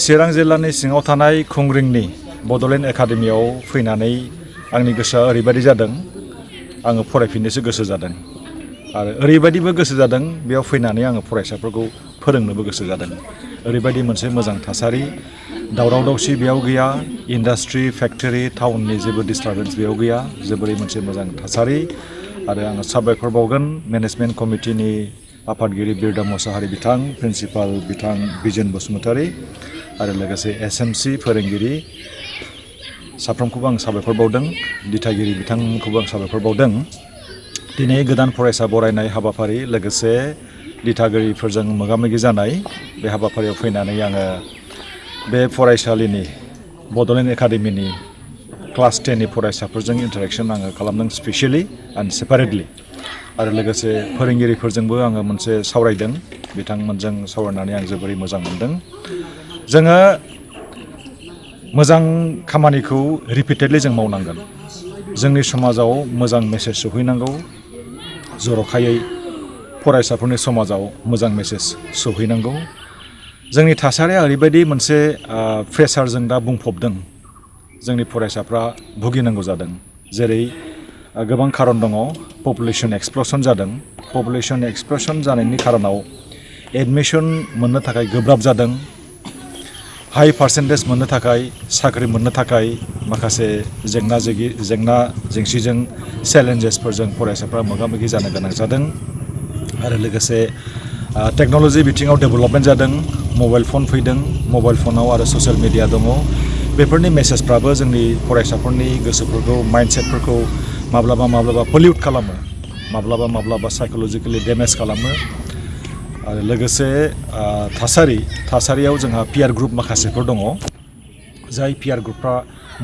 चिरां जिल्लानि सिङाव थानाय खुंग्रिंनि बड'लेण्ड एकाडेमियाव फैनानै आंनि गोसोआ ओरैबायदि जादों आङो फरायफिननोसो गोसो जादों आरो ओरैबायदिबो गोसो जादों बेयाव फैनानै आङो फरायसाफोरखौ फोरोंनोबो गोसो जादों ओरैबायदि मोनसे मोजां थासारि दावराव दावसि बेयाव गैया इन्डास्ट्रि फेक्टरि टाउननि जेबो डिस्टार्बेन्स बेयाव गैया जोबोरै मोनसे मोजां थासारि आरो आङो साबायखर बावगोन मेनेजमेन्ट कमिटिनि आफादगिरि बिरदा मोसाहारि बिथां प्रिन्सिपाल बिथां बिजेन बसुमतारी आरो लोगोसे एसएमसि फोरोंगिरि साफ्रोमखौबो आं साबायखर बावदों दिथागिरि बिथांमोनखौबो आं साबायखर बावदों दिनै गोदान फरायसा बरायनाय हाबाफारि लोगोसे दिथागिरिफोरजों मोगा-मोगि जानाय बे हाबाफारियाव फैनानै आङो बे फरायसालिनि बड'लेण्ड एकाडेमिनि क्लास 10नि फरायसाफोरजों इन्टारेक्सन आङो खालामदों स्पेसियेलि एन्ड सेपारेटलि आरो लोगोसे फोरोंगिरिफोरजोंबो आङो मोनसे सावरायदों बिथांमोनजों सावरायनानै आं जोबोरै मोजां मोनदों जोङो मोजां खामानिखौ रिपिटेडलि जों मावनांगोन जोंनि समाजाव मोजां मेसेज सौहैनांगौ जर'खायै फरायसाफोरनि समाजाव मोजां मेसेज सौहैनांगौ जोंनि थासारिया ओरैबायदि मोनसे प्रेसारजों दा बुंफबदों जोंनि फरायसाफ्रा भुगिनांगौ जादों जेरै गोबां खारन दङ पपुलेसन एक्सप्लसन जादों पपुलेसन एक्सप्लसन जानायनि खारनाव एडमिसन मोननो थाखाय गोब्राब जादों हाई पार्सेन्टेज मोननो थाखाय साख्रि मोननो थाखाय माखासे जेंना जेंसिजों चेलेन्जेसफोरजों फरायसाफ्रा मोगा-मोगि जानो गोनां जादों आरो लोगोसे टेक्न'लजि बिथिङाव डेभेलपमेन्ट जादों मबाइल फन फैदों मबाइल फनाव आरो ससियेल मिडिया दङ बेफोरनि मेसेजफ्राबो जोंनि फरायसाफोरनि गोसोफोरखौ माइन्डसेटफोरखौ माब्लाबा पलिउट खालामो माब्लाबा साइक'लजिकेलि डेमेज खालामो आरो लोगोसे थासारियाव जोंहा पियार ग्रुप माखासेफोर दङ जाय पियार ग्रुपफ्रा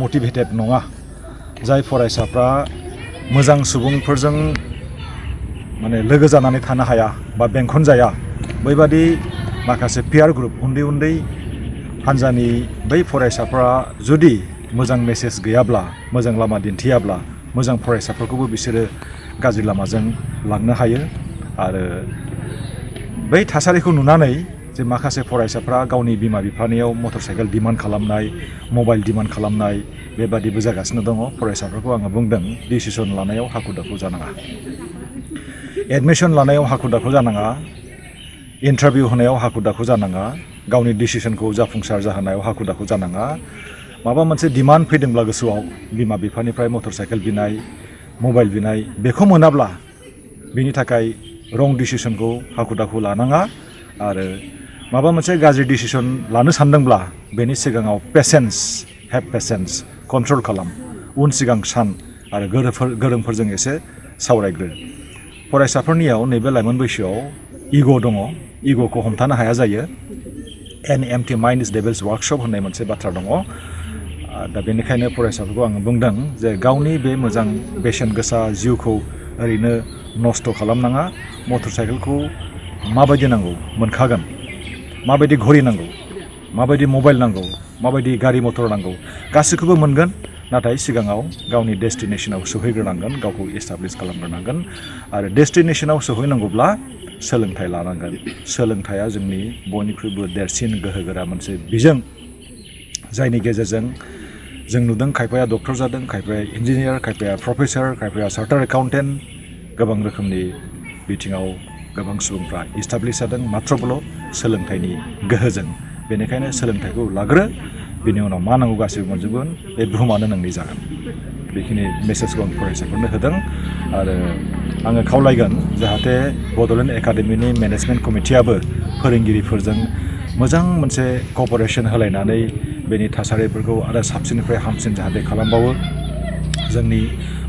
मटिभेटेड नङा जाय फरायसाफ्रा मोजां सुबुंफोरजों माने लोगो जानानै थानो हाया बा बेंखन जाया बैबादि माखासे पियार ग्रुप उन्दै हान्जानि बै फरायसाफ्रा जुदि मोजां मेसेज गैयाब्ला मोजां लामा दिन्थियाब्ला मोजां फरायसाफोरखौबो बिसोरो गाज्रि लामाजों लांनो हायो आरो बै थासारिखौ नुनानै जे माखासे फरायसाफ्रा गावनि बिमा-बिफानियाव मटर साइकेल डिमान्ड खालामनाय मबाइल डिमान्ड खालामनाय बेबादिबो जागासिनो दङ फरायसाफोरखौ आङो बुंदों डिसिसन लानायाव हाखु-दाखु जानाङा एडमिसन लानायाव हाखु-दाखु जानाङा इन्टारभिउ होनायाव हाखु-दाखु जानाङा गावनि डिसिसनखौ जाफुंसार जाहोनायाव हाखु-दाखु जानाङा माबा मोनसे डिमान्ड फैदोंब्ला गोसोआव बिमा-बिफानिफ्राय मटर साइकेल बिनाय मबाइल बिनाय बेखौ मोनाब्ला बिनि थाखाय रं डिसिसनखौ हाखु-दाखु लानाङा आरो माबा मोनसे गाज्रि डिसिसन लानो सानदोंब्ला बेनि सिगाङाव हेभ पेसेन्स कन्ट्रल खालाम उन सिगां सान आरो गोरोंफोरजों एसे सावरायग्रो फरायसाफोरनियाव नैबे लाइमोन बैसोआव इग' दङ इग'खौ हमथानो हाया जायो एन एम्पटि माइन्ड इज डेभिल्स वर्कशप होननाय मोनसे बाथ्रा दङ दा बेनिखायनो फरायसाफोरखौ आङो बुंदों जे गावनि बे मोजां बेसेन गोसा जिउखौ ओरैनो नस्थ' खालामनाङा मटर साइकेलखौ माबायदि नांगौ मोनखागोन माबायदि घरि नांगौ माबायदि मबाइल नांगौ माबायदि गारि मटर नांगौ गासैखौबो मोनगोन नाथाय सिगाङाव गावनि डेस्टिनेसनाव सहैग्रोनांगोन गावखौ एस्टाब्लिश खालामग्रोनांगोन आरो डेस्टिनेसनाव सहैनांगौब्ला सोलोंथाइ लानांगोन सोलोंथाइया जोंनि बयनिख्रुइबो देरसिन गोहोगोरा मोनसे बिजों जायनि गेजेरजों जों नुदों खायफाया डक्टर जादों खायफाया इन्जिनियार खायफाया प्रफेसर खायफाया चार्टार्ड एकाउन्टेन्ट गोबां रोखोमनि बिथिङाव गोबां सुबुंफ्रा इस्टाब्लिश जादों मात्र'बोल' सोलोंथाइनि गोहोजों बेनिखायनो सोलोंथाइखौ लाग्रो बिनि उनाव मा नांगौ गासैबो मोनजोबगोन बे बुहुमानो नोंनि जागोन बेखिनि मेसेजखौ आं फरायसाफोरनो होदों आरो आङो खावलायगोन जाहाथे बड'लेण्ड एकाडेमिनि मेनेजमेन्ट कमिटियाबो फोरोंगिरिफोरजों मोजां मोनसे क'पारेसन होलायनानै बेनि थासारिफोरखौ आरो साबसिननिफ्राय हामसिन जाहाथे खालामबावो जोंनि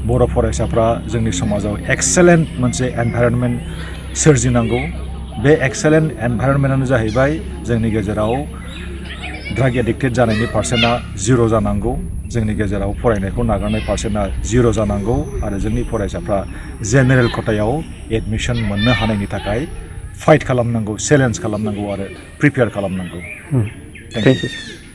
बर' फरायसाफ्रा जोंनि समाजाव एक्सेलेन्ट मोनसे एनभाइरनमेन्ट सोरजिनांगौ बे एक्सेलेन्ट एनभाइरनमेन्टआनो जाहैबाय जोंनि गेजेराव ड्राग एडिक्टेड जानायनि पार्सेन्टआ 0 जानांगौ जोंनि गेजेराव फरायनायखौ नागारनाय पार्सेन्टआ 0 जानांगौ आरो जोंनि फरायसाफ्रा जेनेरेल ख'थायाव एडमिसन मोननो हानायनि थाखाय फाइट खालामनांगौ चेलेन्ज खालामनांगौ आरो प्रिपेयार खालामनांगौ थेंक इउ